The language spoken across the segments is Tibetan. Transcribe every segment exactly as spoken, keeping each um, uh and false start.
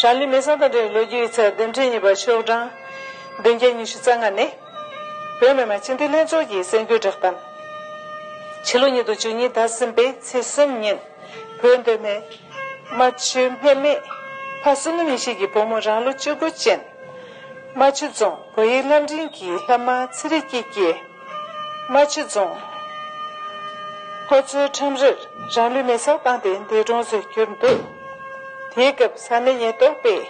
རང་ལུས་མེར་སྲེག་དང་འབྲེལ་བའི་ལོ་རྒྱུས་ཡིག་ཚགས་རྟེན་འབྲེལ་གཉིས་པ་ཤོག་གྲངས་བདུན་བརྒྱ་ཉི་ཤུ་རྩ་ལྔ་ནས། བོད་མི་མང་སྤྱི་འཐུས་ལྷན་ཚོགས་ཀྱི་གསར་འགོད་བསྒྲགས་གཏམ། ཕྱི་ལོ་ཉིས་སྟོང་བཅུ་གཉིས་ཟླ་གསུམ་པའི་ཚེས་གསུམ་ཉིན། བོད་མདོ་སྨད་རྨ་ཆུ་སྨད་མི་ཕ་བསོད་ནམས་ཡེ་ཤེས་ཀྱི་བུ་མོ་རང་ལོ་བཅུ་དགུ་ཅན། རྨ་ཆུ་རྫོང་བོད་ཡིག་སློབ་འབྲིང་གི་སློབ་མ་ཚེ་རིང་སྐྱིད་ཀྱིས། རྨ་ཆུ་རྫོང་ཧོ་ཚོའི་ཁྲོམ་རར་རང་ལུས་མེར་སྲེག་བཏང་སྟེ་འདས་གྲོངས་སུ་གྱུར་འདུག་དེའི་སྐབས་ས་གནས་ཉེན་རྟོག་པས་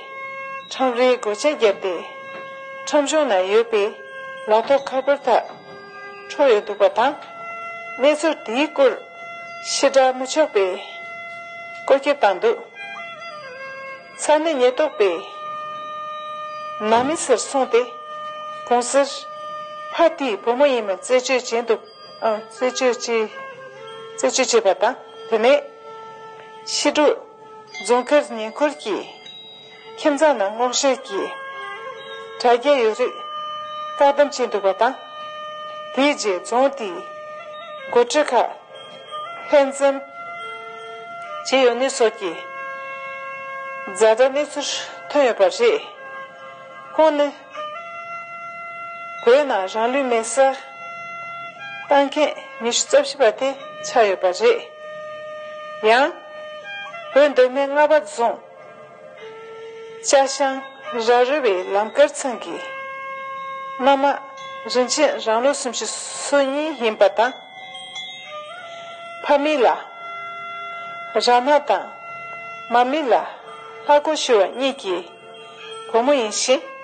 ཁྲོམ་རའི་སྒོ་ཆེན་བརྒྱབ་སྟེ། ཁྲོམ་གཞུང་ན་ཡོད་པའི་ལག་ཐོགས་ཁ་པར་དག་འཕྲོག་ཡོད་འདུག་པ་དང་། གནས་ཚུལ་དེའི་སྐོར་ཕྱིར་བསྒྲགས་མི་ཆོག་པའི་བཀོད་ཁྱབ་བཏང་འདུག་ས་གནས་ཉེན་རྟོག་པས་ནང་མི་སར་སོང་སྟེ། གུང་སེར་ཕ་དེའི་བུ་མོ་ཡིན་མིན་རྩད་གཅོད་བྱས་འདུག་ཨ། རྩད་གཅོད་བྱས། རྩད་གཅོད་བྱས་པ་དང་། དེ་ནས་ཕྱི་དྲོ་རྫོང་མཁར་ཉེ་འཁོར་གྱི་ཁྱིམ་ཚང་ནང་སྔོག་བཤེར་གྱིས་དྲ་རྒྱ་ཡོད་རིགས་བཀག་སྡོམ་བྱས་འདུག་པ་དང་། དེའི་རྗེས་རྫོང་དེའི་འགོ་ཁྲིད་ཁག་ལྷན་འཛོམས་བྱས་ཡོད་གནས་སོགས་ཀྱི་ཛ་དྲག་གནས་ཚུལ་ཐོན་ཡོད་པ་རེད། ཁོང་ནི་བོད་ནང་རང་ལུས་མེར་སྲེག་བཏང་མཁན་ཉི་ཤུ་རྩ་བཞི་པ་དེ་ཆགས་ཡོད་པ་རེད། ཡང་། བོད་མདོ་སྨད་རྔ་བ་རྫོང་ཅ་ཤང་ར་རོ་བའི་ལམ་དཀར་ཚང་གི་མནའ་མ་རིན་ཆེན་རང་ལོ་སུམ་ཅུ་སོ་གཉིས་ཡིན་པ་དང་། ཕ་མི་ལ་ར་ན་དང་། མ་མི་ལ་ལྷ་ཀོ་ཞུ་བ་གཉིས་ཀྱི་བུ་མོ་ཡིན་ཞིང་།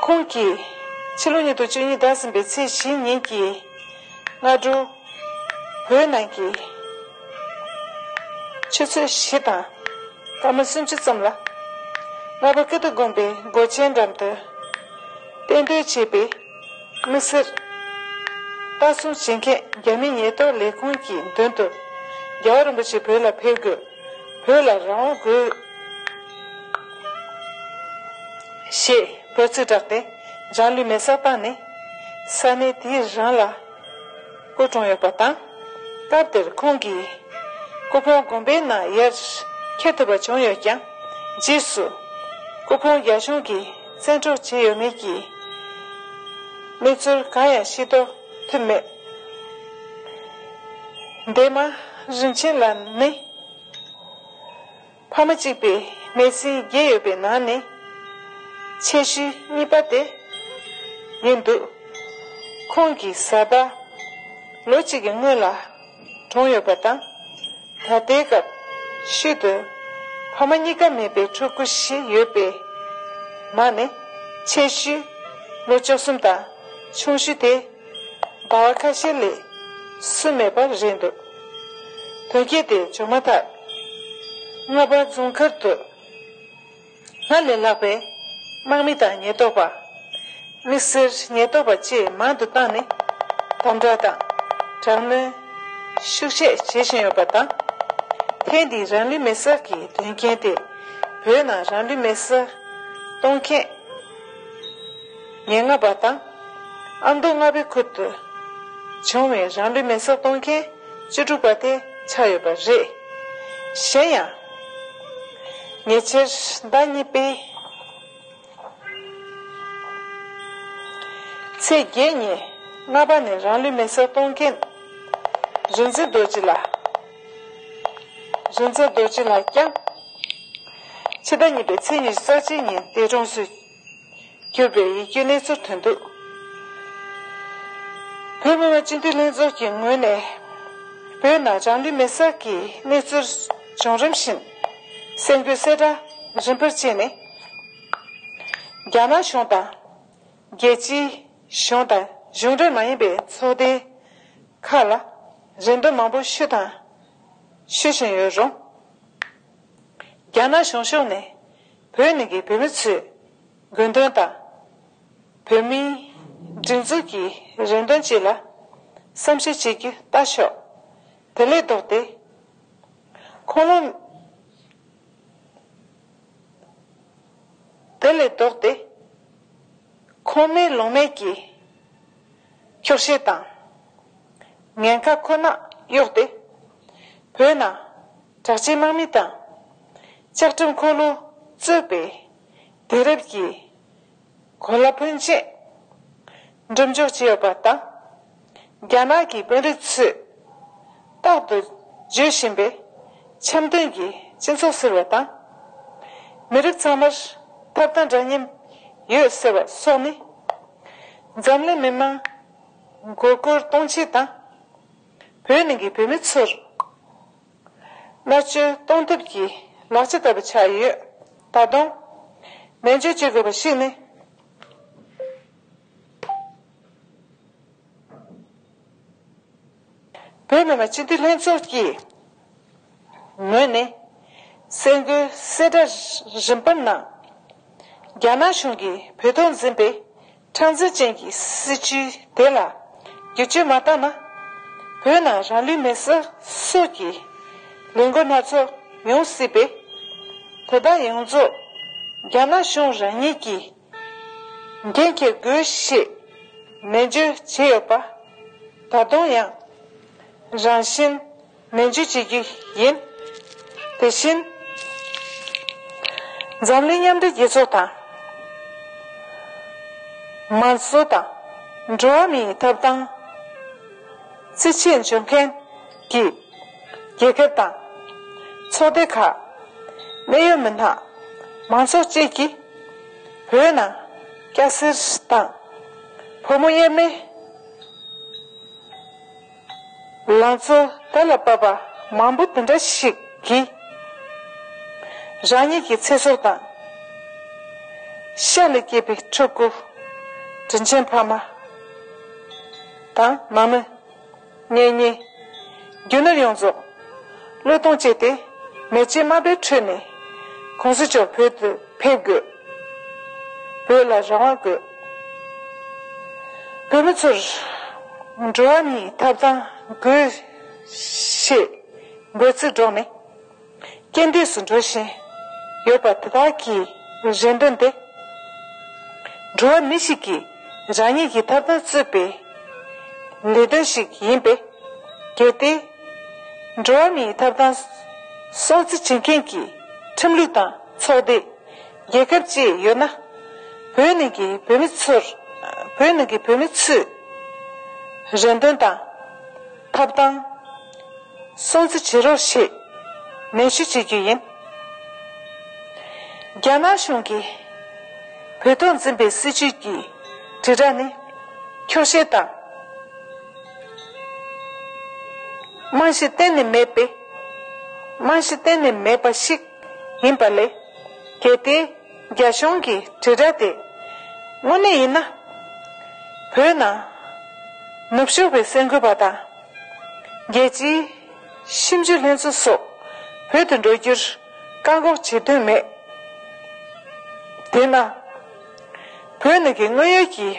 ཁོང་གིས་ཕྱི་ལོ་ཉིས་སྟོང་བཅུ་གཉིས་ཟླ་གསུམ་པའི་ཚེས་བཞི་ཉིན་གྱི་སྔ་དྲོ། བོད་ནང་གི་ཆུ་ཚོད་བཞི་དང་སྐར་མ་སུམ་ཅུ་ཙམ་ལ། རྔ་བ་ཀིརྟི་དགོན་པའི་སྒོ་ཆེན་འགྲམ་དུ་གཏན་སྡོད་བྱས་པའི་དམིགས་བསལ་ལྟ་སྲུང་བྱེད་མཁན་རྒྱ་མི་ཉེན་རྟོག་ལས་ཁུངས་ཀྱི་མདུན་དུ། རྒྱལ་བ་རིན་པོ་ཆེ་བོད་ལ་ཕེབས་དགོས། བོད་ལ་རང་དབང་དགོས། ཞེས་འབོད་ཚིག་བསྒྲགས་ཏེ། རང་ལུས་མེར་སྲེག་བཏང་ནས་ས་གནས་དེ་རང་ལ་སྐུ་གྲོངས་ཡོད་པ་དང་། སྐབས་དེར་ཁོང་གིས་སྐུ་ཕུང་དགོན་པའི་ནང་ཡར་འཁྱེར་ཐུབ་པ་བྱུང་ཡོད་ཀྱང་། རྗེས་སུ་སྐུ་ཕུང་རྒྱ་གཞུང་གིས་བཙན་འཕྲོག་བྱས་ཡོད་མེད་ཀྱི་གནས་ཚུལ་གང་ཡང་ཤེས་རྟོགས་ཐུབ་མེད། འདས་མ་རིན་ཆེན་ལགས་ནི། ཕ་མ་གཅིག་པའི་སྨྲ་སེང་བརྒྱད་ཡོད་པའི་ནང་ནས་ཆེ་ཤོས་གཉིས་པ་དེ་ཡིན་འདུག་ཁོང་གི་བཟའ་ཟླ་ལོ་གཅིག་གི་སྔོན་ལ་གྲོངས་ཡོད་པ་དང་། ད་ལྟའི་སྐབས་ཤུལ་དུ་ཕ་མ་གཉིས་ཀ་མེད་པའི་ཕྲུ་གུ་ཞིག་ཡོད་པའི་ནང་ནས་ཆེ་ཤོས་ལོ་བཅུ་གསུམ་དང་ཆུང་ཤོས་དེ་ཟླ་བ་ཁ་ཤས་ལས་སུ་མེད་པ་རེད་འདུག་དོན་རྐྱེན་དེ་བྱུང་མ་ཐག་རྔ་བ་རྫོང་མཁར་དུ་སྔར་ལས་ལྷག་པའི་དམག་མི་དང་ཉེན་རྟོག་པ། དམིགས་བསལ་ཉེན་རྟོག་པ་བཅས་མང་དུ་བཏང་ནས་དམ་དྲག་དང་དྲག་གནོན་ཤུགས་ཆེ་བྱེད་བཞིན་ཡོད་པ་དང་། ཐེངས་འདིའི་རང་ལུས་མེར་སྲེག་གི་དོན་རྐྱེན་དེ་བོད་ནང་རང་ལུས་མེར་སྲེག་གཏོང་མཁན་ཉེར་ལྔ་པ་དང་། ཨ་མདོ་རྔ་བའི་ཁུལ་དུ་བྱུང་བའི་རང་ལུས་མེར་སྲེག་གཏོང་མཁན་བཅུ་དྲུག་པ་དེ་ཆགས་ཡོད་པ་རེད། གཞན་ཡང་། ཉེ་ཆར་ཟླ་གཉིས་པའི་ཚེས་བརྒྱད་ཉིན་རྔ་བ་ནས་རང་ལུས་མེར་སྲེག་གཏོང་མཁན་རིག་འཛིན་རྡོ་རྗེ་ལགས། རིག་འཛིན་རྡོ་རྗེ་ལགས་ཀྱང་ཕྱི་ཟླ་གཉིས་པའི་ཚེས་ཉི་ཤུ་རྩ་གཅིག་ཉིན་འདས་གྲོངས་སུ་གྱུར་པའི་ཡིད་སྐྱོའི་གནས་ཚུལ་ཐོན་འདུག་བོད་མི་མང་སྤྱི་འཐུས་ལྷན་ཚོགས་ཀྱི་ངོས་ནས་བོད་ནང་རང་ལུས་མེར་སྲེག་གི་གནས་ཚུལ་བྱུང་རིམ་བཞིན་གསར་འགོད་གསལ་བསྒྲགས་རིམ་པར་བྱས་ནས། རྒྱ་ནག་གཞུང་དང་། རྒྱལ་སྤྱིའི་གཞུང་དང་གཞུང་འབྲེལ་མ་ཡིན་པའི་ཚོགས་སྡེ་ཁག་ལ་རེ་འདུན་མང་པོ་ཞུས་དང་ཞུ་བཞིན་ཡོད་རུང་། རྒྱ་ནག་གཞུང་ཕྱོགས་ནས་བོད་ནང་གི་བོད་མི་ཚོའི་དགོས་འདུན་དང་། བོད་མིའི་སྒྲིག་འཛུགས་ཀྱི་རེ་འདུན་བཅས་ལ་བསམ་ཞིབ་བྱེད་རྒྱུ་ལྟ་ཞོག་དེ་ལས་ལྡོག་སྟེ། ཁོང་ལོ། དེ་ལས་ལྡོག་སྟེ། ཁོང་མོའི་ལུང་མེད་ཀྱི་འཁྱོག་བཤད་དང་ཉེན་ཁ་ཁོ་ན་གཡོགས་ཏེ། བོད་ནང་དྲག་ཆས་དམག་མི་དང་ ལྕགས་ཁྲིམས་འཁོར་ལོ་གཙོས་པའི་དུས་རབས་ཀྱི་གོ་ལ་ཕོན་ཆེན་སྒྲུབ་འཇོག་བྱས་ཡོད་པ་དང་། རྒྱ་ནག་གི་དཔོན་རིགས་ཚོས་རྟག་ཏུ་བརྗོད་བཞིན་པའི་འཆམ་མཐུན་གྱི་སྤྱི་ཚོགས་ཟེར་བ་དང་། མི་རིགས་ཚང་མར་ཐོབ་ཐང་འདྲ་མཉམ་ཡོད་ཟེར་བ་སོགས་ནི། འཛམ་གླིང་མི་མང་མགོ་སྐོར་གཏོང་ཆེད་དང་། བོད་ནང་གི་བོད་མི་ཚོར་མནར་གཅོད་གཏོང་ཐབས་ཀྱི་ལག་ཆ་ལྟ་བུ་ཆགས་ཡོད། ད་དུང་ནན་བརྗོད་བྱེད་དགོས་པ་ཞིག་ནི། བོད་མི་མང་སྤྱི་འཐུས་ལྷན་ཚོགས་ཀྱི་ངོས་ནས་གསར་འགོད་གསལ་བསྒྲགས་རིམ་པར་ནང་། རྒྱ་ནག་གཞུང་གིས་བོད་ཐོག་འཛིན་པའི་མཁྲེགས་འཛིན་ཅན་གྱི་སྲིད་བྱུས་དེ་ལ་བསྒྱུར་བཅོས་མ་བཏང་ན། བོད་ནང་རང་ལུས་མེར་སྲེག་སོགས་ཀྱི་ལས་འགུལ་སྣ་ཚོགས་ཡོང་སྲིད་པས། དེ་དག་ཡོངས་རྫོགས་རྒྱ་ནག་གཞུང་རང་ཉིད་ཀྱིས་འགན་འཁྱེར་དགོས་ཞེས་ནན་བརྗོད་བྱས་ཡོད་པ། ད་དུང་ཡང་རང་བཞིན་ནན་བརྗོད་བྱེད་རྒྱུ་ཡིན། དེ་བཞིན་འཛམ་གླིང་མཉམ་འབྲེལ་རྒྱལ་ཚོགས་དང་མང་གཙོ་དང་འགྲོ་བ་མིའི་ཐོབ་ཐང་རྩིས་ཆད་འཇོག་མཁན་གྱི་རྒྱལ་ཁབ་དང་ཚོགས་སྡེ་ཁག་གནད་ཡོད་མི་སྣ་མང་ཚོགས་བཅས་ཀྱིས་བོད་ནང་སྐྱ་སེར་དང་ཕོ་མོ་དབྱེར་མེད་ལང་ཚོ་དར་ལ་བབས་པ་མང་པོ་དེ་འདྲ་ཞིག་གིས་རང་ཉིད་ཀྱི་ཚེ་སྲོག་དང་། ཤ་ལས་སྐྱེས་པའི་ཕྲུ་གུ། དྲིན་ཆེན་ཕ་མ་དང་མ་མི། གཉེན་ཉེ། རྒྱུ་ནོར་ཡོངས་རྫོགས་བློས་གཏོང་བྱས་ཏེ། མེ་ལྕེ་དམར་པོའི་ཁྲོད་ནས་གོང་ས་མཆོག་བོད་དུ་ཕེབས་དགོས། བོད་ལ་རང་དབང་དགོས། བོད་མི་ཚོར་འགྲོ་བ་མིའི་ཐོབ་ཐང་དགོས་ཞེས་འབོད་ཚིག་སྒྲོག་ནས་རྐྱེན་འདས་སུ་འགྲོ་བཞིན་ཡོད་པ་དེ་དག་གི་རེ་འདུན་དེ། འགྲོ་བ་མི་ཞིག་གིས་རང་ཉིད་ཀྱི་ཐོབ་ཐང་རྩོད་པའི་ལས་དོན་ཞིག་ཡིན་པས། གལ་ཏེ། འགྲོ་བ་མིའི་ཐོབ་ཐང་སྲུང་བརྩི་བྱེད་མཁན་གྱི་ཁྲིམས་ལུགས་དང་ཚོགས་སྡེ། རྒྱལ་ཁབ་ཅིག་ཡོད་ན། བོད་ནང་གི་བོད་མི་ཚོར། བོད་ནང་གི་བོད་མི་ཚོས་རེ་འདུན་དང་ཐོབ་ཐང་སྲུང་བརྩི་བྱེད་རོགས་ཞེས་ནན་ཞུ་བྱེད་རྒྱུ་ཡིན། རྒྱ་ནག་གཞུང་གིས་བོད་ཐོག་འཛིན་པའི་སྲིད་བྱུས་ཀྱི་དྲིལ་བསྒྲགས་ནི་འཁྱོག་བཤད་དང་། རྨང་གཞི་གཏན་ནས་མེད་པའི། རྨང་གཞི་གཏན་ནས་མེད་པ་ཞིག་ཡིན་པ་ལས། གལ་ཏེ་རྒྱ་གཞུང་གི་དྲིལ་བསྒྲགས་དེ་དངོས་གནས་ཡིན་ན། བོད་ནང་ནུབ་ཕྱོགས་པའི་གསར་འགོད་པ་དང་། རྒྱལ་སྤྱིའི་ཞིབ་འཇུག་ལྷན་ཚོགས་སོགས་བོད་དུ་འགྲོ་རྒྱུར་བཀག་འགོག་བྱེད་དོན་མེད། དེས་ན། བོད་ནང་གི་དངོས་ཡོད་ཀྱི་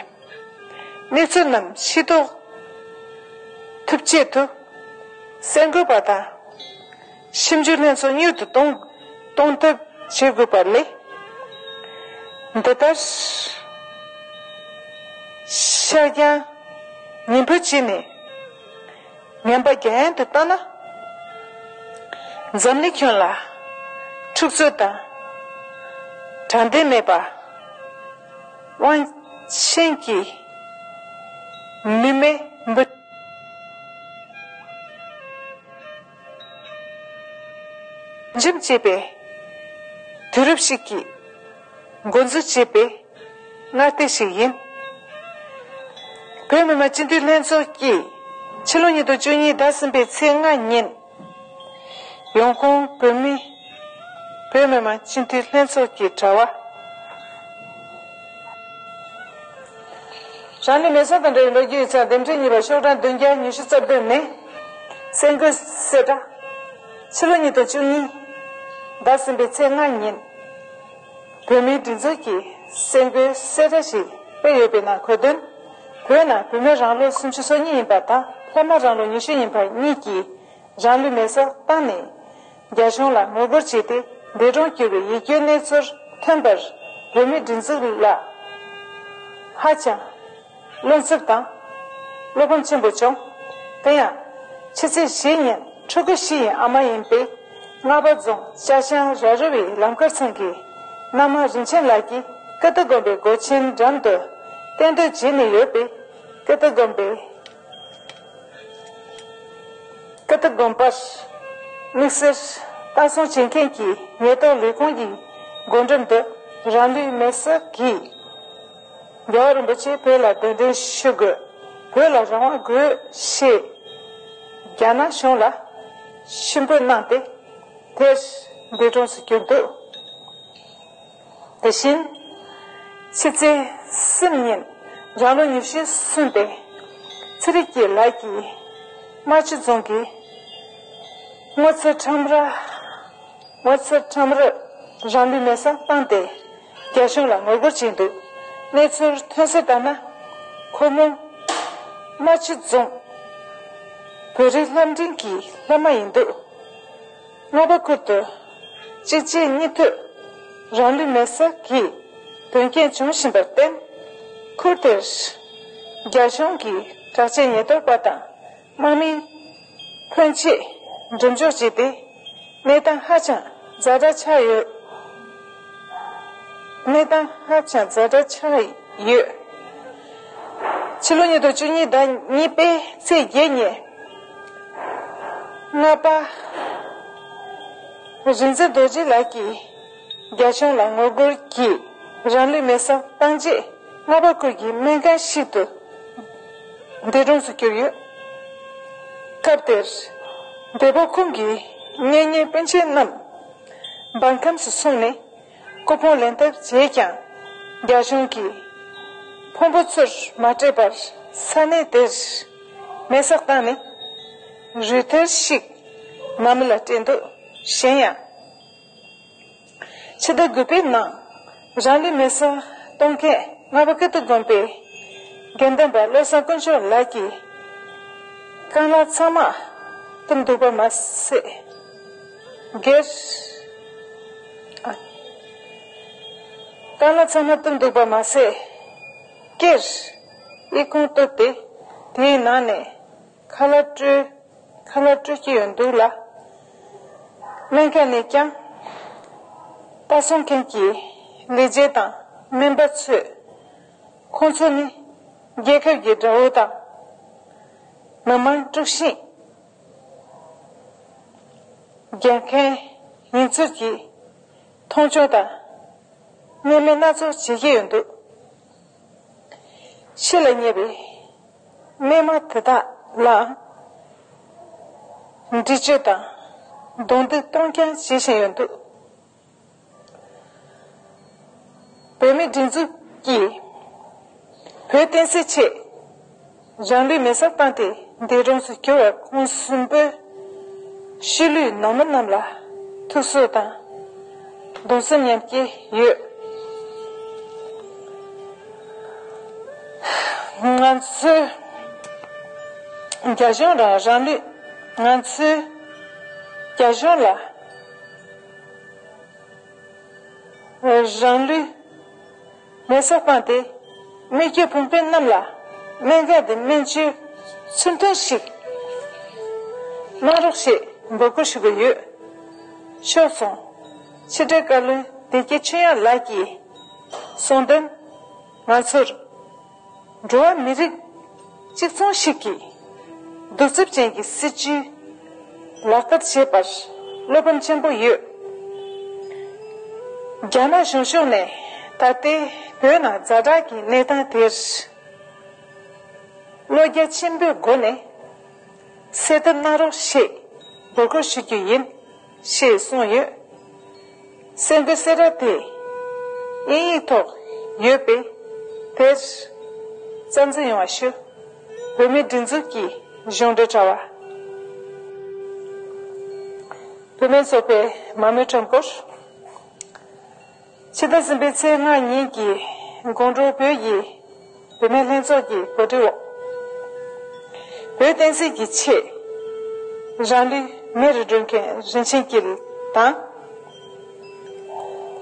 གནས་ཚུལ་རྣམས་ཤེས་རྟོགས་ཐུབ་ཆེད་དུ། གསར་འགོད་པ་དང་ཞིབ་འཇུག་ལྷན་ཚོགས་མྱུར་དུ་གཏོང་གཏོང་ཐབས་བྱེད་དགོས་པ་ལས། འདི་ལྟར་ཤར་རྒྱང་ཉིན་ཕུད་བྱས་ནས། ངན་པ་རྒྱ་ཡན་དུ་བཏང་ན། འཛམ་གླིང་ཁྱོན་ལ་འཁྲུག་རྩོད་དང་དྲང་བདེན་མེད་པ། དབང་ཆེན་གྱི་ནུས་མེད་འབུ་འཇོམས་བྱེད་པའི་དུས་རབས་ཤིག་གི་འགོ་འཛུགས་བྱེད་པའི་སྔ་ལྟས་ཤིག་ཡིན། བོད་མི་མང་སྤྱི་འཐུས་ལྷན་ཚོགས་ཀྱིས་ཕྱི་ལོ་ཉིས་སྟོང་བཅུ་གཉིས་ཟླ་གསུམ་པའི་ཚེས་ལྔ་ཉིན། ཡོང་ཁུངས་བོད་མི། བོད་མི་མང་སྤྱི་འཐུས་ལྷན་ཚོགས་ཀྱི་དྲ་བ། རང་ལུས་མེ་སྲེག་དང་འབྲེལ་བའི་ལོ་རྒྱུས་ཡིག་ཚགས་འདེམས་ཁྲལ་གཉིས་པ་ཤོག་གྲངས་བདུན་བརྒྱ་ཉི་ཤུ་རྩ་བདུན་ནས། གསར་འགོད་གསལ་བསྒྲགས། ཕྱི་ལོ་ཉིས་སྟོང་བཅུ་གཉིས་ཟླ་གསུམ་པའི་ཚེས་ལྔ་ཉིན། བོད་མིའི་སྒྲིག་འཛུགས་ཀྱིས་གསར་འགོད་གསལ་བསྒྲགས་ཤིག་སྤེལ་ཡོད་པའི་ནང་འཁོད་དོན། བོད་ནང་བོད་མིའི་རང་ལོ་སུམ་ཅུ་སོ་གཉིས་ཡིན་པ་དང་ལྷ་མོའི་རང་ལོ་ཉི་ཤུ་ཡིན་པ་གཉིས་ཀྱིས་རང་ལུས་མེ་སྲེག་བཏང་ནས། རྒྱ་གཞུང་ལ་ངོ་རྒོལ་བྱས་ཏེ་འདས་གྲོངས་གྱུར་བའི་ཡིད་སྐྱོའི་གནས་ཚུལ་ཐོན་པར་བོད་མིའི་སྒྲིག་འཛུགས་ལ་ཧ་ཅང་བློ་འཚབ་དང་བློ་ཕམ་ཆེན་པོ་བྱུང་། དེ་ཡང་ཕྱི་ཚེས་བཞི་ཉིན་ཕྲུ་གུ་བཞི་ཡི་ཨ་མ་ཡིན་པའི་ རྔ་པ་རྫོང་ཅ་ཆང་ར་རི་བའི་ལམ་ཁར་ཚང་གི་མནའ་མ་རིན་ཆེན་ལགས་ཀྱིས་ཀིརྟི་དགོན་པའི་སྒོ་ཆེན་འགྲམ་དུ་གཏན་སྡོད་བྱས་ནས་ཡོད་པའི་ཀིརྟི་དགོན་པའི་ཀིརྟི་དགོན་པར་དམིགས་བསལ་ལྟ་སྲུང་བྱེད་མཁན་གྱི་ཉེན་རྟོག་ལས་ཁུངས་ཀྱི་སྒོ་འགྲམ་དུ་རང་ལུས་མེར་སྲེག་གིས་རྒྱལ་བ་རིན་པོ་ཆེ་བོད་ལ་གདན་འདྲེན་ཞུ་དགོས། བོད་ལ་རང་དབང་དགོས་ཞེས་རྒྱ་ནག་གཞུང་ལ་ཤུགས་འབོད་གནང་སྟེ། དེར་འདས་གྲོངས་སུ་གྱུར་འདུག་དེ་བཞིན་ཕྱི་ཚེས་གསུམ་ཉིན་རང་ལོ་ཉི་ཤུ་སོན་པའི་ཚེ་རིང་སྐྱིད་ལགས་ཀྱིས་རྨ་ཆུ་རྫོང་གི་སྔོ་ཚལ་ཁྲོམ་ར་སྔོ་ཚལ་ཁྲོམ་རར་རང་ལུས་མེར་སྲེག་བཏང་སྟེ་རྒྱ་གཞུང་ལ་ངོ་རྒོལ་བྱས་འདུག་གནས་ཚུལ་ཐོན་གསལ་ལྟར་ན། ཁོ་མོ་རྨ་ཆུ་རྫོང་བོད་རིགས་སློབ་འབྲིང་གི་སློབ་མ་ཡིན་འདུག་རྔ་པ་ཁུལ་དུ་གཅིག་རྗེས་གཉིས་མཐུད་རང་ལུས་མེར་སྲེག་གི་དོན་རྐྱེན་བྱུང་བཞིན་པར་བརྟེན། ཁུལ་དེར་རྒྱ་གཞུང་གི་དྲག་ཆས་ཉེན་རྟོག་པ་དང་དམག་མིས་ཕོན་ཆེ་འགྲེམས་འཇོག་བྱས་ཏེ། གནས་སྟངས་ཧ་ཅང་ཛ་དྲག་ཆགས་ཡོད། གནས་སྟངས་ཧ་ཅང་ཛ་དྲག་ཆགས་ཡོད། ཕྱི་ལོ་ཉིས་སྟོང་བཅུ་གཉིས་ཟླ་གཉིས་པའི་ཚེས་བརྒྱད་ཉིན། རྔ་པ་རིག་འཛིན་རྡོ་རྗེ་ལགས་ཀྱིས་རྒྱ་གཞུང་ལ་ངོ་རྒོལ་གྱིས་རང་ལུས་མེར་སྲེག་བཏང་རྗེས། རྔ་པ་ཁུལ་གྱི་སྨན་ཁང་ཞིག་ཏུ་འདས་གྲོངས་སུ་གྱུར་ཡོད། སྐབས་དེར་འདས་པོ་ཁོང་གི་གཉེན་ཉེ་སྤུན་མཆེད་རྣམས་འབར་ཁམས་སུ་སོང་ནས། སྐུ་ཕུང་ལེན་ཐབས་བྱས་ཀྱང་། རྒྱ་གཞུང་གིས་ཕུང་པོ་ཚུར་མ་སྤྲད་པར་ས་གནས་དེར་མེ་སྲེག་བཏང་ནས་རུས་ཐལ་ཞིག་མ་མི་ལ་སྤྲད་འདུག་གཞན་ཡང་། ཕྱི་ཟླ་དགུ་པའི་ནང་རང་ལུས་མེ་སྲེག་གཏོང་མཁན་རྔ་པ་ཀིརྟི་དགོན་པའི་དགེ་འདུན་པ་བློ་བཟང་དཀོན་མཆོག་ལགས་ཀྱིས་རྐང་ལག་ཚང་མ་བཏུམས་འདུག་པ་མ་ཟད། སྒེར། རྐང་ལག་ཚང་མ་བཏུམས་འདུག་པ་མ་ཟད། སྐེར་ཨི་ཁུང་གཏུབས་ཏེ་དེའི་ནང་ནས་ཁ་ལག་སྤྲོད། ཁ་ལག་སྤྲོད་ཀྱི་ཡོད་འདུག་ལ། སྨན་ཁང་ནས་ཀྱང་ལྟ་སྲུང་མཁན་གྱི་ལས་བྱེད་དང་སྨན་པ་ཚོས་ཁོང་ཚོ་ནི་རྒྱལ་ཁབ་ཀྱི་དགྲ་བོ་དང་མི་མང་དཀྲུག་ཤིང་རྒྱག་མཁན་ཡིན་ཚུལ་གྱི་མཐོང་ཆུང་དང་བརྙས་སྨད་སྣ་ཚོགས་བྱེད་ཀྱི་ཡོད་འདུག་ཤི་ལ་ཉེ་བའི་རྨས་མ་དེ་དག་ལ་འདྲི་གཅོད་དང་རྡུང་རྡེག་གཏོང་རྐྱང་བྱེད་བཞིན་ཡོད་འདུག་བོད་མིའི་སྒྲིག་འཛུགས་ཀྱིས་བོད་བསྟན་སྲིད་ཆེད་རང་ལུས་མེ་སྲེག་བཏང་སྟེ་འདས་གྲོངས་སུ་གྱུར་བ་ཁོང་གསུམ་པོའི་ཤི་ལུས་ནང་མི་རྣམས་ལ་ཐུགས་གསོ་དང་གདུང་སེམས་མཉམ་སྐྱེད་ཡོད། ང་ཚོས་རྒྱ་གཞུང་རང་རང་ལུས། ང་ཚོས་རྒྱ་གཞུང་ལ་རང་ལུས་མེ་སྲེག་བཏང་སྟེ་མི་རྒྱུ་ཕུང་པོ་རྣམས་ལ་སྨན་ཁང་དུ་སྨན་བཅོས་ཚུལ་མཐུན་ཞིག་གནང་རོགས་ཞེས་འབོད་སྐུལ་ཞུ་གི་ཡོད། ཤོག་ཚོང་ཕྱི་དྲིལ་བཀའ་བློན་བདེ་སྐྱིད་ཆོས་དབྱངས་ལགས་ཀྱིས་གསུངས་དོན། ང་ཚོར་འགྲོ་བ་མི་རིགས་གཅིག་མཚུངས་ཤིག་གི་གདུག་རྩུབ་ཅན་གྱི་སྲིད་བྱུས་ལག་བསྟར་བྱེད་པར་བློ་ཕམ་ཆེན་པོ་ཡོད། རྒྱ་ནག་གཞུང་ཕྱོགས་ནས་ད་ལྟའི་བོད་ནང་ཛ་དྲག་གི་གནས་སྟངས་དེར་བློ་རྒྱ་ཆེན་པོའི་སྒོ་ནས་སེལ་ཐབས་གནང་རོགས་ཞེས་འབོད་སྐུལ་ཞུ་རྒྱུ་ཡིན། ཞེས་གསུངས་ཡོད། གསལ་འགོད་གསལ་བསྒྲགས་དེ་དབྱིན་ཡིག་ཐོག་ཡོད་པས་དེར་རྩ་འཛིན་ཡོང་བ་ཞུ། བོད་མིའི་སྒྲིག་འཛུགས་ཀྱི་གཞུང་འབྲེལ་དྲ་བ། བོད་མིའི་ཚོགས་པའི་མང་མོས་ཁྲོམ་སྐོར། ཕྱི་ཟླ་གསུམ་པའི་ཚེས་ལྔ་ཉིན་གྱི་དགོང་དྲོ་བོད་ཀྱི་བུད་མེད་ལྷན་ཚོགས་ཀྱི་གོ་སྒྲིག་འོག་བོད་བསྟན་སྲིད་ཀྱི་ཆེད་རང་ལུས་མེ་རུ་སྒྲོན་མཁན་རིན་ཆེན་སྐྱིད་དང་།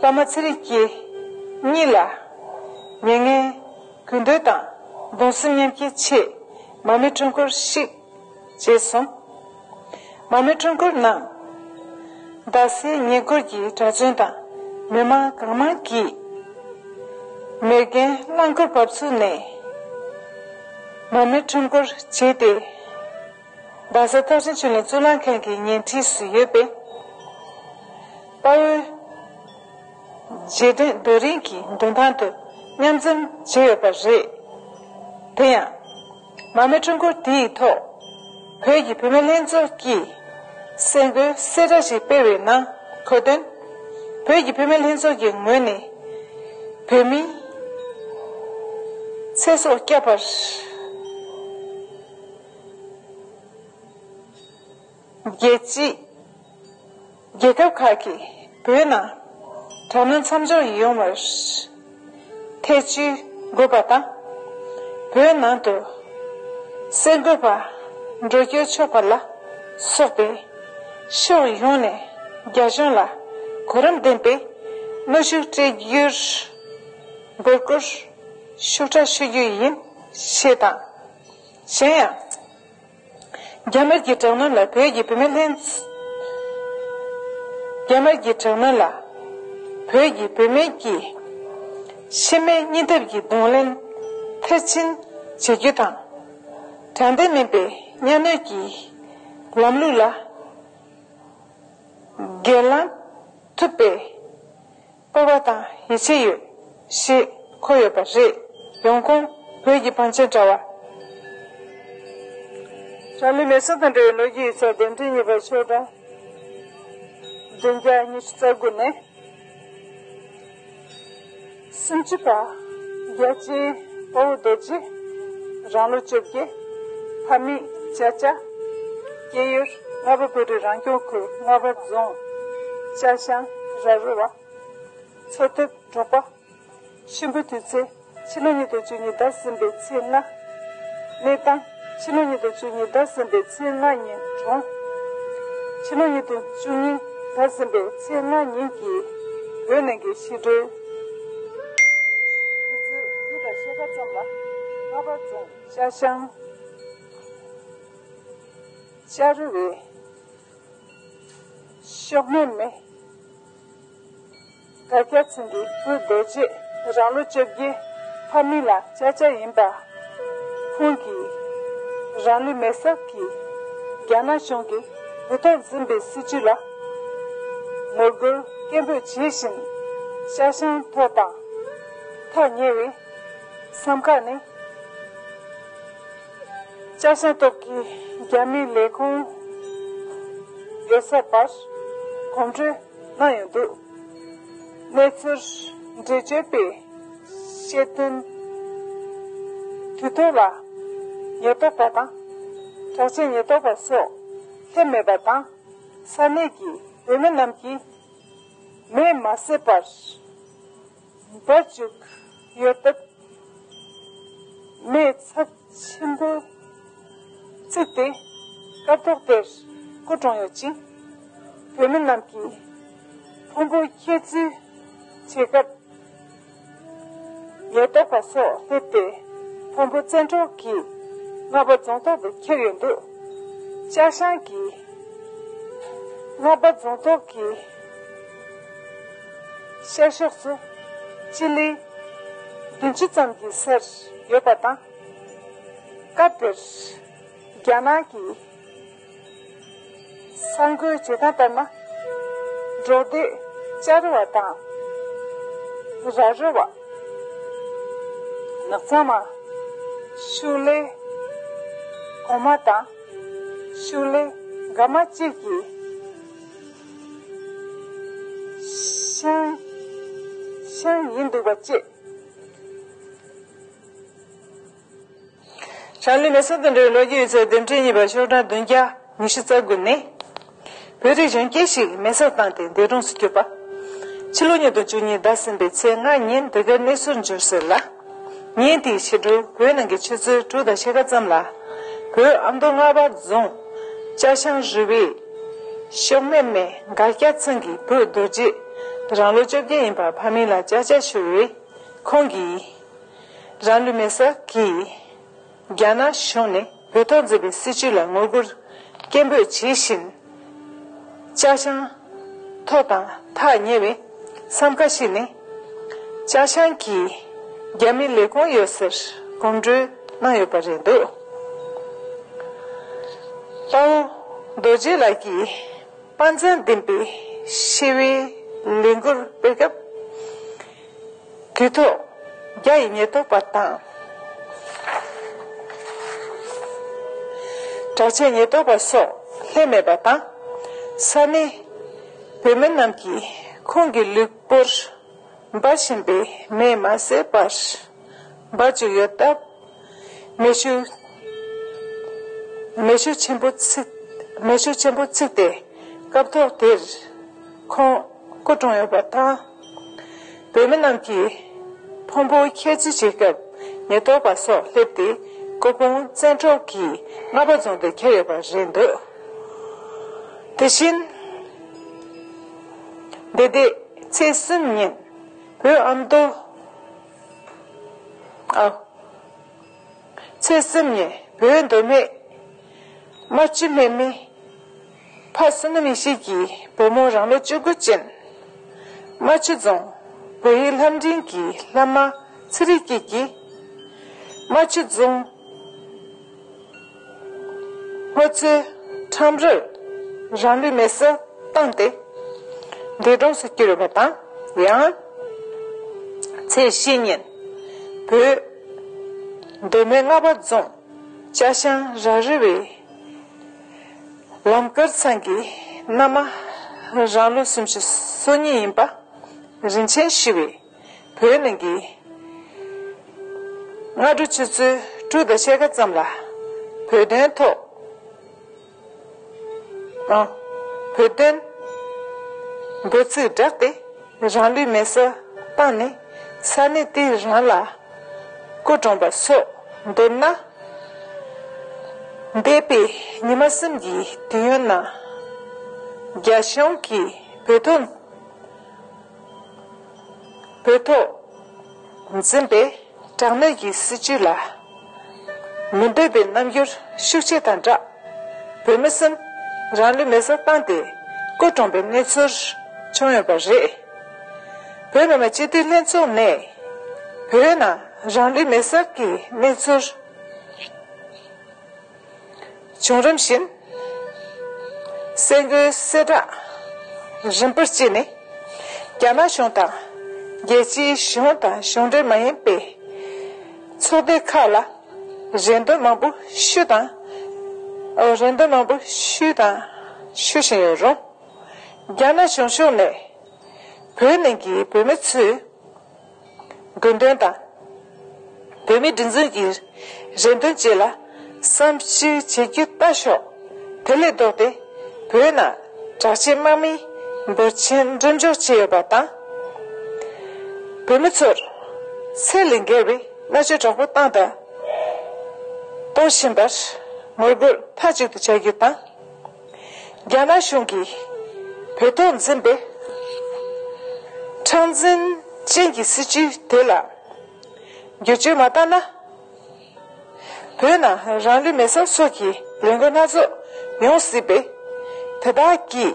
བླ་མ་ཚེ་རིང་སྐྱིད་གཉིས་ལ་མྱ་ངན་གུས་འདུད་དང་གདུང་སེམས་མཉམ་སྐྱེད་ཆེད་མང་མོས་ཁྲོམ་སྐོར་ཞིག་བྱས་སོང་། མང་མོས་ཁྲོམ་སྐོར་ནང་ རྡ་སའི་ཉེ་འཁོར་གྱི་གྲྭ་བཙུན་དང་མི་མང་གང་མང་གིས་མེར་རྒན་རླངས་འཁོར་བབས་ཚུགས་ནས་མར་མེ་ཁྲོམ་སྐོར་བྱས་ཏེ། རྡ་ས་ཐག་ཆེན་ཆོས་གླིང་གཙུག་ལག་ཁང་གི་ཉེ་འཁྲིས་སུ་ཡོད་པའི་དཔའ་བོའི་རྗེས་དྲན་རྡོ་རིང་གི་མདུན་ཐང་དུ་མཉམ་འཛོམས་བྱས་ཡོད་པ་རེད། དེ་ཡང་། མར་མེ་ཁྲོམ་སྐོར་དེའི་ཐོག་བོད་ཀྱི་བུད་མེད་ལྷན་ཚོགས་ཀྱིས་སེ་འགོའི་གསལ་བསྒྲགས་ཤིག་སྤེལ་བའི་ནང་འཁོད་དོན། བོད་ཀྱི་བུད་མེད་ལྷན་ཚོགས་ཀྱི་ངོས་ནས་བོད་མིའི་ཚེ་སྲོག་བསྐྱབ་པར། རྒྱལ་སྤྱི། རྒྱལ་ཁབ་ཁག་གིས་བོད་ནང་དྲག་གནོན་མཚམས་འཇོག་ཡོང་བར་ཐེ་བྱུས་དགོས་པ་དང་། བོད་ནང་དུ་གསར་འགོད་པ་འགྲོ་སྐྱོད་ཆོག་པ་ལ་སོགས་པའི་ཕྱོགས་ཡོངས་ནས་རྒྱ་གཞུང་ལ་གོ་རིམ་ལྡན་པའི་གནོན་ཤུགས་སྤྲད་རྒྱུར་འབོད་སྐུལ་ཤུགས་དྲག་ཞུ་རྒྱུ་ཡིན་ཞེས་དང་། གཞན་ཡང་། རྒྱ་དམར་གྱི་དྲག་གནོན་ལ་བོད་ཀྱི་བུད་མེད་ལྷན། རྒྱ་དམར་གྱི་དྲག་གནོན་ལ་བོད་ཀྱི་བུད་མེད་ཀྱིས་ཤི་རྨས་གཉིས་ལྡབ་ཀྱི་གདོང་ལེན་མཐར་ཕྱིན་བྱེད་རྒྱུ་དང་། དྲང་བདེན་མིན་པའི་གཉའ་གནོན་གྱི་ལམ་ལུགས་ལ་སྒེར་ལངས་ཐུབ་པའི་སྤོབས་པ་དང་ཡིད་ཆེས་ཡོད་ཞེས་འཁོད་ཡོད་པ་རེད། ཡོང་ཁུངས། བོད་ཀྱི་བང་ཆེན་དྲ་བ། རང་ལུས་མེ་སྲེག་དང་འབྲེལ་བའི་ལོ་རྒྱུས་ཡིག་ཚགས་འདེམས་ཐོན་གཉིས་པ་ཤོག་གྲངས་བདུན་བརྒྱ་ཉི་ཤུ་རྩ་དགུ་ནས། སུམ་ཅུ་པ། རྒྱལ་ཆེན་དཔའ་བོ་རྡོ་རྗེ། རང་ལོ་བཅོ་བརྒྱད། ཕ་མེས་ཅ་ཅ། སྐྱེས་ཡུལ་རྔ་པ་བོད་རིགས་རང་སྐྱོང་ཁུལ་རྔ་པ་རྫོང་། ཅ་ཤང་ར་རུ་བ། འཚོ་ཐབས་འབྲོག་པ། ཤུན་པའི་དུས་ཚོད། ཕྱི་ལོ་ཉིས་སྟོང་བཅུ་གཉིས་ཟླ་གསུམ་པའི་ཚེས་ལྔ། གནས་སྟངས། ཕྱི་ལོ་ཉིས་སྟོང་བཅུ་གཉིས་ཟླ་གསུམ་པའི་ཚེས་ལྔ་ཉིན་གྲོངས། ཕྱི་ལོ་ཉིས་སྟོང་བཅུ་གཉིས་ཟླ་གསུམ་པའི་ཚེས་ལྔ་ཉིན་གྱི་བོད་ནང་གི་ཕྱི་དྲོའི་དུས་ཚོད་དྲུག་དང་ཕྱེད་ཀ་ཙམ་ལ་རྔ་པ་རྫོང་། ཅ་ཤང་། ཅ་རུ་བའི་ཤོག་ངོས་མེ་འགའ་རྒྱ་ཚང་གི་བུ་རྡོ་རྗེ་རང་ལོ་བཅོ་བརྒྱད། ཕ་མེས་ལ་ཅ་ཅ་ཡིན་པ། ཁོང་གིས་རང་ལུས་མེ་སྲེག་གིས་རྒྱ་ནག་གཞུང་གིས་འུ་ཐུག་འཛིན་པའི་སྲིད་བྱུས་ལ་ངོ་རྒོལ་སྐད་འབོད་བྱེད་བཞིན་ཅ་ཤང་ཐོག་དང་ཐག་ཉེ་བའི་མཚམས་ཁག་ནས། ཅ་ཤང་སྟོབས་ཀྱིས་རྒྱ་མིའི་ལས་ཁུངས་ཡོད་ས་བར་གོམ་བགྲོད་གནང་ཡོང་འདུག་གནས་ཚུལ་འགྲེལ་བརྗོད་པས་བཤད་དོན། དུས་ཐོག་ལ་ཉེན་རྟོག་པ་དང་དྲག་ཆས་ཉེན་རྟོག་པ་སོགས་སླེབས་མེད་པ་དང་། ས་གནས་ཀྱི་བུད་མེད་རྣམས་ཀྱིས་མེ་མ་བསད་པར་འབར་བཅུག་ཡོད་སྟབས། མེས་ཚབས་ཆེན་པོ་བརྩིས་ཏེ་སྐབས་ཐོག་དེར་སྐུ་གྲོངས་ཡོད་ཅིང་། བུད་མེད་རྣམས་ཀྱིས་ཕུང་པོ་འཁྱེར་འཛུལ་བྱེད་སྐབས། ཉེན་རྟོག་པ་སོགས་སླེབས་ཏེ་ཕུང་པོ་བཙན་འཕྲོག་གིས་རྔ་པ་རྫོང་ཐོག་ཏུ་འཁྱེར་ཡོད་འདུག་ཅ་ཤང་གི་རྔ་པ་རྫོང་ཐོག་གི་ཤར་ཕྱོགས་སུ་སྤྱི་ལེ་བདུན་ཅུ་ཙམ་གྱི་སར་ཡོད་པ་དང་། སྐབས་དེར་རྒྱ་ནག་གི་གསར་འགོད་བྱེད་སྟངས་ལྟར་ན། འབྲོག་སྡེ་ཅ་རི་བ་དང་། ར་རི་བ། ནགས་ཚང་མ། ཤུག་ལེ་གོང་མ་དང་། ཤུག་ལེ་འགའ་མ་བཅས་ཀྱི་ཤང་། ཤང་ཡིན་འདུག་པ་བཅས། རང་ལུས་མེ་སྲེག་དང་འབྲེལ་བའི་ལོ་རྒྱུས་ཡིག་ཚགས་འདེམས་ཐོན་གཉིས་པ་ཤོག་གྲངས་བདུན་བརྒྱ་ཉི་ཤུ་རྩ་དགུ་ནས། བོད་རིགས་གཞོན་སྐྱེས་ཤིག་མེ་སྲེག་བཏང་སྟེ་འདས་གྲོངས་སུ་གྱུར་པ། ཕྱི་ལོ་ཉིས་སྟོང་བཅུ་གཉིས་ཟླ་གསུམ་པའི་ཚེས་ལྔ་ཉིན་འདི་གར་གནས་ཚུལ་འབྱོར་ཟེར་ལ། ཉིན་དེའི་ཕྱི་དྲོའི་བོད་ནང་གི་ཆུ་ཚོད་དྲུག་དང་ཕྱེད་ཀ་ཙམ་ལ། བོད་ཨ་མདོ་རྔ་པ་རྫོང་། ཅ་ཤང་རི་བའི་ཤོག་ངོས་མེ་འགའ་རྒྱ་ཚང་གི་བུ་རྡོ་རྗེ་རང་ལོ་བཅོ་བརྒྱད་ཡིན་པ་ཕ་མེས་ལ་ཅ་ཅ་ཞུ་བས། ཁོང་གིས་རང་ལུས་མེ་སྲེག་གིས་རྒྱ་ནག་གཞུང་ནས་འུ་ཐུག་འཛིན་པའི་སྲིད་བྱུས་ལ་ངོ་རྒོལ་སྐད་འབོད་བྱེད་བཞིན། ཅ་ཤང་ ཐོག་དང་ཐག་ཉེ་བའི་བསམ་ཁ་ཞིག་ནས་ཅ་ཆང་གིས་རྒྱ་མིའི་ལས་ཁུངས་ཡོད་སར་གོམ་བགྲོད་གནང་ཡོད་པ་རེད་འདུག་དཔའ་བོ་རྡོ་རྗེ་ལགས་ཀྱིས་དཔའ་མཛངས་ལྡན་པའི་ཞི་བའི་ལས་འགུལ་སྤེལ་སྐབས། དུས་ཐོག་རྒྱ་ཡི་ཉེན་རྟོག་པ་དང་། དྲག་ཆས་ཉེན་རྟོག་པ་སོགས་སླེབས་མེད་པ་དང་། ས་གནས་བོད་མི་རྣམས་ཀྱིས་ཁོང་གི་ལུས་པོར་འབར་བཞིན་པའི་མེས་མ་བསད་པར་འབར་བཅུག་ཡོད་སྟབས། མེ་ཤུགས་མེ་ཤུགས་ཆེན་པོ་ཚིག་མེ་ཤུགས་ཆེན་པོ་ཚིག་སྟེ། སྐབས་ཐོག་དེར་ཁོང་སྐུ་གྲོངས་ཡོད་པ་དང་། བོད་མི་རྣམས་ཀྱིས་ཕུང་པོ་འཁྱེར་རྩིས་བྱེད་སྐབས་ཉེན་རྟོག་པ་སོགས་སླེབས་ཏེ། སྐུ་ཕུང་བཙན་འཕྲོག་གིས་རྔ་པ་རྫོང་དུ་ཁྱེར་ཡོད་པ་རེད་འདུག་དེ་བཞིན་འདི་ཟླའི་ཚེས་གསུམ་ཉིན་བོད་ཨ་མདོ། ཨ། ཚེས་གསུམ་ཉིན་བོད་མདོ་སྨད་རྨ་ཆུ་སྨད་མི་ཕ་བསོད་ནམས་ཡེ་ཤེས་ཀྱི་བུ་མོ་རང་ལོ་བཅུ་དགུ་ཅན། རྨ་ཆུ་རྫོང་བོད་ཡིག་སློབ་འབྲིང་གི་སློབ་མ་ཚེ་རིང་སྐྱིད་ཀྱིས་རྨ་ཆུ་རྫོང་སྔོ་ཚལ་ཁྲོམ་རར་རང་ལུས་མེ་སྲེག་བཏང་སྟེ། འདས་གྲོངས་སུ་གྱུར་ཡོད་པ་དང་། ཡང་ཚེས་བཞི་ཉིན་བོད་མདོ་སྨད་རྔ་པ་རྫོང་ཅ་ཤང་ར་རི་བའི་ལམ་དཀར་ཚང་གི་མནའ་མ་རང་ལོ་སུམ་ཅུ་སོ་གཉིས་ཡིན་པ་རིན་ཆེན་ཞུ་བས། བོད་ནང་གི་སྔ་དྲོ་ཆུ་ཚོད་དྲུག་དང་ཕྱེད་ཀ་ཙམ་ལ་བོད་དོན་ཐོག་ཨ། བོད་དོན་འབོད་ཚིག་བསྒྲགས་ཏེ་རང་ལུས་མེ་སྲེག་བཏང་ནས་ས་གནས་དེ་རང་ལ་སྐུ་གྲོངས་པ་སོགས་མདོར་ན། འདས་པའི་ཉི་མ་གསུམ་གྱི་དུས་ཡུན་ནང་རྒྱ་གཞུང་གིས་བོད་ཐོག་བོད་ཐོག་འཛིན་པའི་དྲག་གནོན་གྱི་སྲིད་བྱུས་ལ་མི་འདོད་པའི་རྣམ་འགྱུར་ཤུགས་ཆེ་དང་སྦྲགས། བོད་མི་གསུམ་རང་ལུས་མེ་སྲེག་བཏང་སྟེ་སྐུ་གྲོངས་པའི་གནས་ཚུལ་བྱུང་ཡོད་པ་རེད། བོད་མི་མང་སྤྱི་འཐུས་ལྷན་ཚོགས་ནས་བོད་ནང་རང་ལུས་མེ་སྲེག་གི་གནས་ཚུལ། བྱུང་རིམ་བཞིན། གསར་འགོད་གསལ་བསྒྲགས་རིམ་པར་བྱས་ནས། རྒྱ་ནག་གཞུང་དང་། རྒྱལ་སྤྱིའི་གཞུང་དང་གཞུང་འབྲེལ་མ་ཡིན་པའི་ཚོགས་སྡེ་ཁག་ལ་རེ་འདུན་མང་པོ་ཞུས་དང་། ཨོ། རེ་འདུན་མང་པོ་ཞུས་དང་ཞུ་བཞིན་ཡོད་རུང་། རྒྱ་ནག་གཞུང་ཕྱོགས་ནས་བོད་ནང་གི་བོད་མི་ཚོའི་དགོས་འདུན་དང་། བོད་མིའི་སྒྲིག་འཛུགས་ཀྱི་རེ་འདུན་བཅས་ལ་བསམ་ཞིབ་བྱེད་རྒྱུ་ལྟ་ཞོག་དེ་ལས་ལྡོག་སྟེ་བོད་ནང་དྲག་ཆས་དམག་མིས་འབོར་ཆེན་འགྲེམས་འཇོག་བྱས་ཡོད་པ་དང་། བོད་མི་ཚོར་ཚད་ལས་བརྒལ་བའི་མནར་གཅོད་དྲག་པོ་བཏང་དང་གཏོང་བཞིན་པར་ངོ་རྒོལ་མཐའ་གཅིག་ཏུ་བྱ་རྒྱུ་དང་། རྒྱ་ནག་གཞུང་གིས་བོད་ཐོག་འཛིན་པའི་ཁྲག་འཛིན་ཅན་གྱི་སྲིད་བྱུས་དེ་ལ་བསྒྱུར་བཅོས་མ་བཏང་ན། བོད་ནང་རང་ལུས་མེ་སྲེག་སོགས་ཀྱི་ལས་འགུལ་སྣ་ཚོགས་ཡོང་སྲིད་པས། དེ་དག་གི་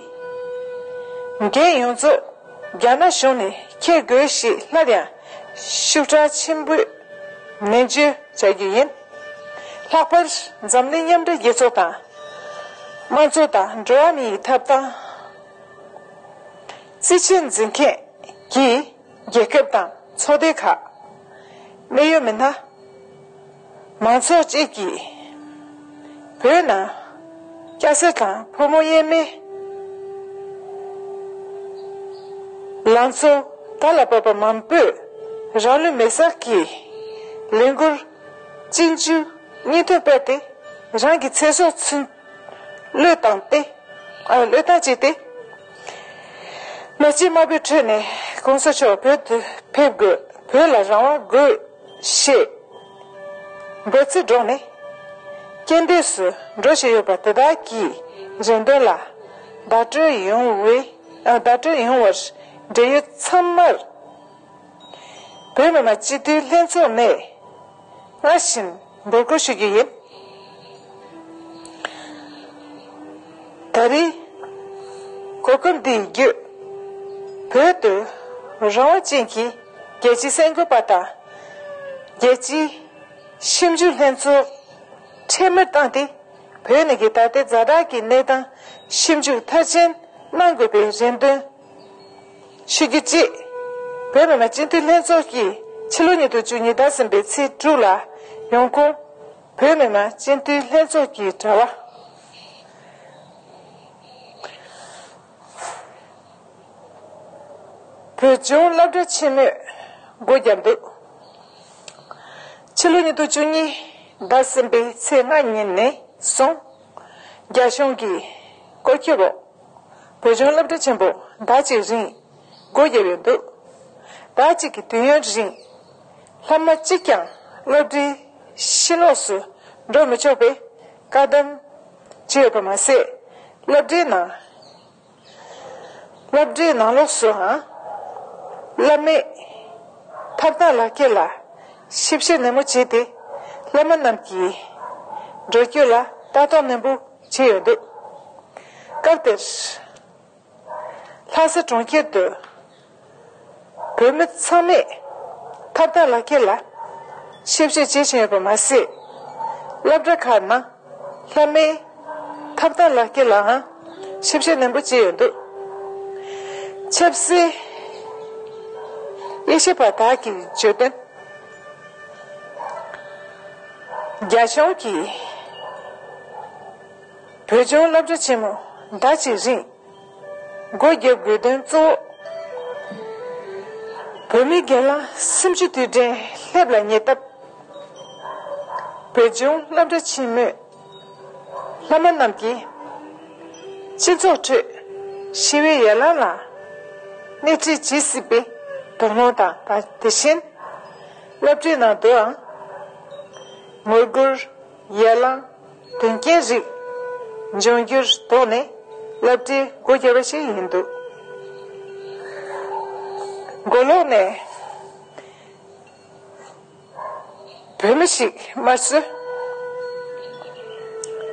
འགན་ཡོངས་རྫོགས་རྒྱ་ནག་གཞུང་ནས་འཁྱེར་དགོས་ཞེས་སླར་ཡང་ཤུགས་དྲག་ཆེན་པོས་ནན་བརྗོད་བྱ་རྒྱུ་ཡིན། ལྷག་པར་འཛམ་གླིང་མཉམ་འབྲེལ་རྒྱལ་ཚོགས་དང་། དམངས་གཙོ་དང་འགྲོ་བ་མིའི་ཐོབ་ཐང་རྩིས་ཆེན་འཛིན་མཁན་གྱི་རྒྱལ་ཁབ་དང་ཚོགས་སྡེ་ཁག་གནད་ཡོད་མི་སྣ་མང་ཚོགས་བཅས་ཀྱིས་བོད་ནང་སྐྱ་སེར་དང་ཕོ་མོ་དབྱེར་མེད་ལང་ཚོ་དར་ལ་བབས་པ་མང་པོས་རང་ལུས་མེ་སྲེག་གི་ལས་འགུལ་གཅིག་མཇུག་གཉིས་མཐུད་སྤེལ་ཏེ་རང་གི་ཚེ་སྲོག་ཚུན་བློས་བཏང་སྟེ། ཨ། བློས་བཏང་བྱས་ཏེ། མི་གཅིག་དམར་པོའི་ཁྲོད་ནས་གོང་ས་མཆོག་བོད་དུ་ཕེབས་དགོས། བོད་ལ་རང་དབང་དགོས་ཞེས་འབོད་ཚིག་སྒྲོག་ནས་རྐྱེན་འདས་སུ་འགྲོ་བཞིན་ཡོད་པ་དེ་དག་གི་རེ་འདུན་ལ་བརྡ་སྤྲོད་ཡོང་བའི། ཨ། བརྡ་སྤྲོད་ཡོང་བར་འབྲེལ་ཡོད་ཚང་མར་བོད་མི་མང་སྤྱི་འཐུས་ལྷན་ཚོགས་ནས་སྔར་བཞིན་འབོད་སྐུལ་ཞུ་རྒྱུ་ཡིན། ད་རེས་གོ་སྐབས་འདི་བརྒྱུད་ བོད་དུ་རང་དབང་ཅན་གྱི་རྒྱལ་སྤྱིའི་གསར་འགོད་པ་དང་རྒྱལ་སྤྱིའི་ཞིབ་འཇུག་ལྷན་ཚོགས་འཕྲལ་མར་བཏང་སྟེ། བོད་ནང་གི་ད་ལྟའི་ཛ་དྲག་གི་གནས་སྟངས་ཞིབ་འཇུག་མཐར་ཕྱིན་གནང་དགོས་པའི་རེ་འདུན་ཞུ་རྒྱུ་བཅས། བོད་མི་མང་སྤྱི་འཐུས་ལྷན་ཚོགས་ཀྱིས་ཕྱི་ལོ་ཉིས་སྟོང་བཅུ་གཉིས་ཟླ་གསུམ་པའི་ཚེས་དྲུག་ལ་ཡོང་ཁུངས། བོད་མི་མང་སྤྱི་འཐུས་ལྷན་ཚོགས་ཀྱི་དྲ་བ། བོད་ལྗོངས་སློབ་གྲྭ་ཆེན་མོས་སྒོ་བརྒྱབ་འདུག་ཕྱི་ལོ་ཉིས་སྟོང་བཅུ་གཉིས་ཟླ་གསུམ་པའི་ཚེས་ལྔ་ཉིན་ནས་བཟུང་རྒྱ་གཞུང་གི་བཀོད་ཁྱབ་འོག་བོད་ལྗོངས་སློབ་གྲྭ་ཆེན་པོ་ཟླ་གཅིག་རིང་སྒོ་བརྒྱབ་ཡོད་འདུག་ཟླ་གཅིག་གི་དུས་ཡུན་རིང་སློབ་མ་གཅིག་ཀྱང་སློབ་གྲྭའི་ཕྱི་ལོགས་སུ་འགྲོ་མི་ཆོག་པའི་བཀག་སྡོམ་བྱས་ཡོད་པ་མ་ཟད། སློབ་གྲྭའི་ནང་སློབ་གྲྭའི་ནང་ལོགས་སུའང་སློབ་མའི་ཐོབ་ཐང་ལག་ཁྱེར་ལ་ཞིབ་བཤེར་ནན་མོ་བྱས་ཏེ། སློབ་མ་རྣམས་ཀྱི་འགྲོ་སྐྱོད་ལ་ལྟ་རྟོག་ནན་པོ་བྱས་ཡོད་འདུག་སྐབས་དེར་ལྷ་ས་གྲོང་ཁྱེར་དུ་བོད་མི་ཚང་མས་ཐོབ་ཐང་ལག་ཁྱེར་ལ་ཞིབ་བཤེར་བྱེད་བཞིན་ཡོད་པ་མ་ཟད། སློབ་གྲྭ་ཁག་ནང་སློབ་མའི་ཐོབ་ཐང་ལག་ཁྱེར་ལའང་ཞིབ་བཤེར་ནན་པོ་བྱས་ཡོད་འདུག་ཆབ་སྲིད་དབྱེ་ཞིབ་པ་དག་གིས་བརྗོད་དོན། རྒྱ་གཞུང་གིས་བོད་ལྗོངས་སློབ་གྲྭ་ཆེན་མོ་ཟླ་གཅིག་རིང་སྒོ་བརྒྱབ་དགོས་དོན་གཙོ་བོ། བོད་མི་སྒེར་ལངས་སེམས་ཤུགས་དུས་དྲན་སླེབས་ལ་ཉེ་སྟབས། བོད་ལྗོངས་སློབ་གྲྭ་ཆེན་མོའི་སློབ་མ་རྣམས་ཀྱིས་སྤྱི་ཚོགས་ཁྲོད་ཞི་བའི་ཡར་ལངས་ལ་སྣེ་ཁྲིད་བྱེད་སྲིད་པའི་དོགས་སློང་དང་། དེ་བཞིན་སློབ་གྲྭའི་ནང་དུའང་ངོ་རྒོལ་ཡར་ལངས་དོན་རྐྱེན་རིགས་འབྱུང་རྒྱུར་དོགས་ནས་སློབ་གྲྭའི་སྒོ་བརྒྱབ་པ་ཞིག་ཡིན་འདུག་མགོ་ལོག་ནས་བོད་མི་ཞིག་དམར་གསོད།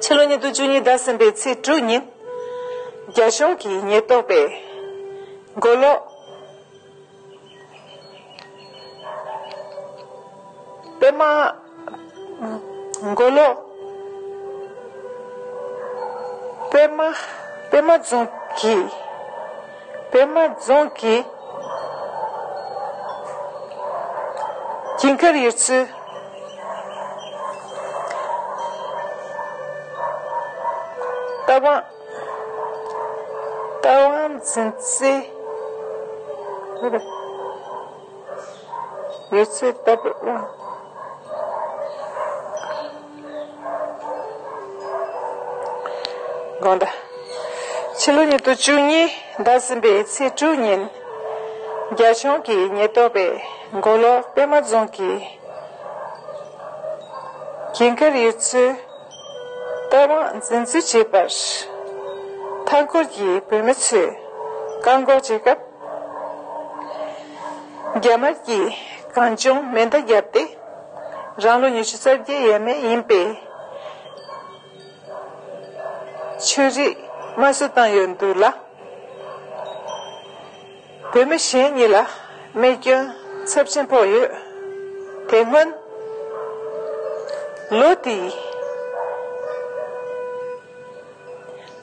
ཕྱི་ལོ་ཉིས་སྟོང་བཅུ་གཉིས་ཟླ་གསུམ་པའི་ཚེས་དྲུག་ཉིན་རྒྱ་གཞུང་གི་ཉེན་རྟོག་པས་མགོ་ལོག་པད་མ། མགོ་ལོག་པད་མ། པད་མ་རྫོང་གི། པད་མ་རྫོང་གི་གྱིན་ཁར་ཡུལ་ཚོའི་རྟ་དབང་། རྟ་དབང་འཛིན་རྩིས། ཡོད་ཚད་ལྟ་བུ། དགོངས་དག་ཕྱི་ལོ་ཉིས་སྟོང་བཅུ་གཉིས་ཟླ་གསུམ་པའི་ཚེས་དྲུག་ཉིན། རྒྱ་གཞུང་གི་ཉེན་རྟོག་པས་མགོ་ལོག་པད་མ་རྫོང་གི་གྱིན་ཁར་ཡུལ་ཚོའི་རྟ་དབང་འཛིན་རྩིས་བྱེད་པར། མཐའ་འཁོར་གྱི་བོད་མི་ཚོས་བཀག་འགོག་བྱེད་སྐབས། རྒྱ་དམར་གྱིས་གང་བྱུང་མེ་མདའ་བརྒྱབ་སྟེ། རང་ལོ་ཉི་ཤུ་རྩ་བརྒྱད་ཡས་མས་ཡིན་པའི་ཆོས་རིག་དམར་གསོད་བཏང་ཡོད་འདུག་ལ། བོད་མི་གཞན་གཉིས་ལ་རྨས་སྐྱོན་ཚབས་ཆེན་ཕོག་ཡོད། དེ་སྔོན་ལོ་དེའི་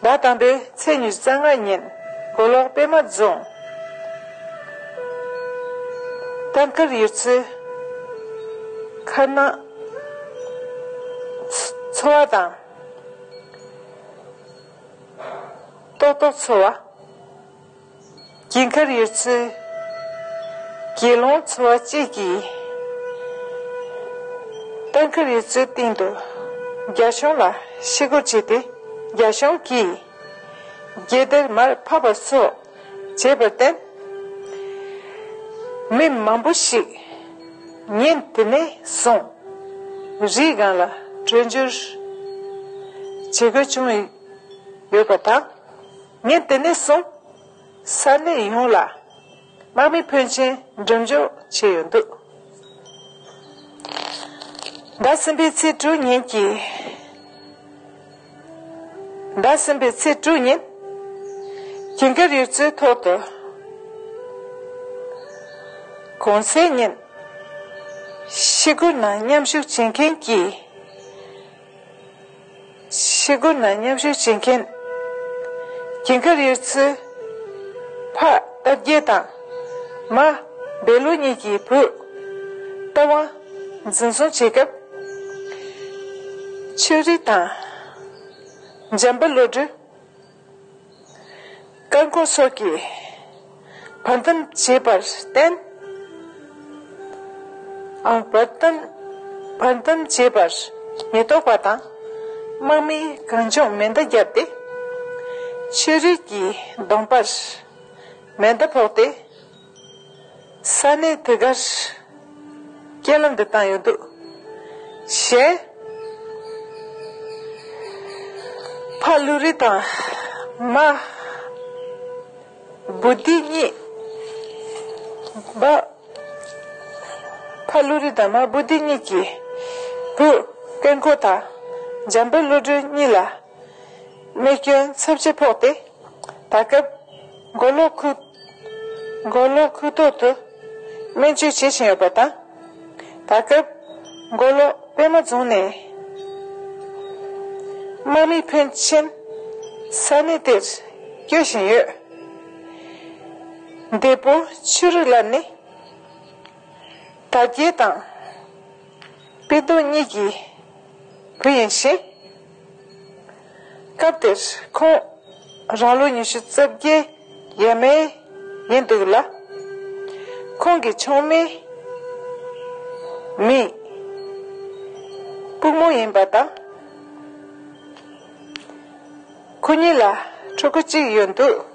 ཟླ་དང་པོའི་ཚེས་ཉི་ཤུ་རྩ་ལྔ་ཉིན་མགོ་ལོག་པད་མ་རྫོང་རྟ་མཁར་ཡུལ་ཚོའི་མཁར་ནང་འཚོ་བ་དང་ཏོག་ཏོག་འཚོ་བ། གྱིན་ཁར་ཡུལ་ཚོའི་དགེ་སློང་ཚོ་བ་བཅས་ཀྱིས་རྟ་མཁར་ཡུལ་ཚོའི་སྟེང་དུ་རྒྱ་གཞུང་ལ་ཤི་རྒོལ་བྱས་ཏེ། རྒྱ་གཞུང་གིས་རྒྱལ་དར་མར་ཕབ་པ་སོགས་བྱས་པར་བརྟེན། མི་མང་པོ་ཞིག་ཉིན་དེ་ནས་བཟུང་རིའི་སྒང་ལ་བྲོས་བྱོལ་བྱེད་དགོས་བྱུང་ཡོད་པ་དང་། ཉིན་དེ་ནས་བཟུང་ས་གནས་ཡོངས་ལ་དམག་མི་ཕོན་ཆེན་སྒྲོམ་འཇོག་བྱས་ཡོད་འདུག་ཟླ་གསུམ་པའི་ཚེས་དྲུག་ཉིན་གྱི། ཟླ་གསུམ་པའི་ཚེས་དྲུག་ཉིན། གྱིན་ཁར་ཡུལ་ཚོའི་ཐོག་ཏུ་ གུང་སེང་ཉིན་ཤི་སྒོར་ནང་མཉམ་ཞུགས་བྱེད་མཁན་གྱི། ཤི་སྒོར་ནང་མཉམ་ཞུགས་བྱེད་མཁན། རྒྱ་གར་ཡུལ་གྱི་ཕ་སྟག་རྒྱལ་དང་མ་བེ་ལོ་གཉིས་ཀྱི་བུ་རྟ་དབང་འཛིན་བཟུང་བྱེད་སྐབས། ཆོས་རིག་དང་འཇམ་དཔལ་བློ་གྲོས། བཀག་འགོག་སོགས་ཀྱི་བར་འདུམ་བྱས་པར་བརྟེན། ཨང་བར་འདུམ་བར་འདུམ་བྱས་པར་མི་གཏོགས་པ་དང་། དམག་མིས་གང་བྱུང་མེ་མདའ་བརྒྱབ་སྟེ། ཆོས་རིག་གི་གདོང་པར་མེ་མདའ་ཕོག་སྟེ། ས་གནས་དེ་གར་རྐྱེན་ལམ་དུ་བཏང་ཡོད་འདུག་གཞན། ཕ་ཀླུ་རི་དང་མ་བུ་ཏི་གཉིས། ཕ་ཕ་ཀླུ་རི་དང་མ་བུ་ཏི་གཉིས་ཀྱི་བུ་ཀུན་དགའ་དང་འཇམ་དཔལ་བློ་གྲོས་གཉིས་ལ། རྨས་སྐྱོན་ཚབས་ཆེ་ཕོག་སྟེ། ད་སྐབས་མགོ་ལོག་ཁུལ་མགོ་ལོག་ཁུལ་ཐོག་ཏུ་སྨན་བཅོས་བྱེད་བཞིན་ཡོད་པ་དང་། ད་སྐབས་མགོ་ལོག་པད་མ་རྫོང་ནས་དམག་མི་ཕོན་ཆེན་ས་གནས་དེར་སྐྱོད་བཞིན་ཡོད། འདས་པོ་ཆོས་རིག་ལགས་ནི། དར་རྒྱས་དང་དཔལ་རྡོར་གཉིས་ཀྱི་བུ་ཡིན་ཞིང་། སྐབས་དེར་ཁོང་རང་ལོ་ཉི་ཤུ་རྩ་བརྒྱད་ཡས་མས་ཡིན་འདུག་ལ། ཁོང་གི་ཆུང་མའི་མིང་སྤུག་མོ་ཡིན་པ་དང་། ཁོ་གཉིས་ལ་ཕྲུ་གུ་གཅིག་ཡོད་འདུག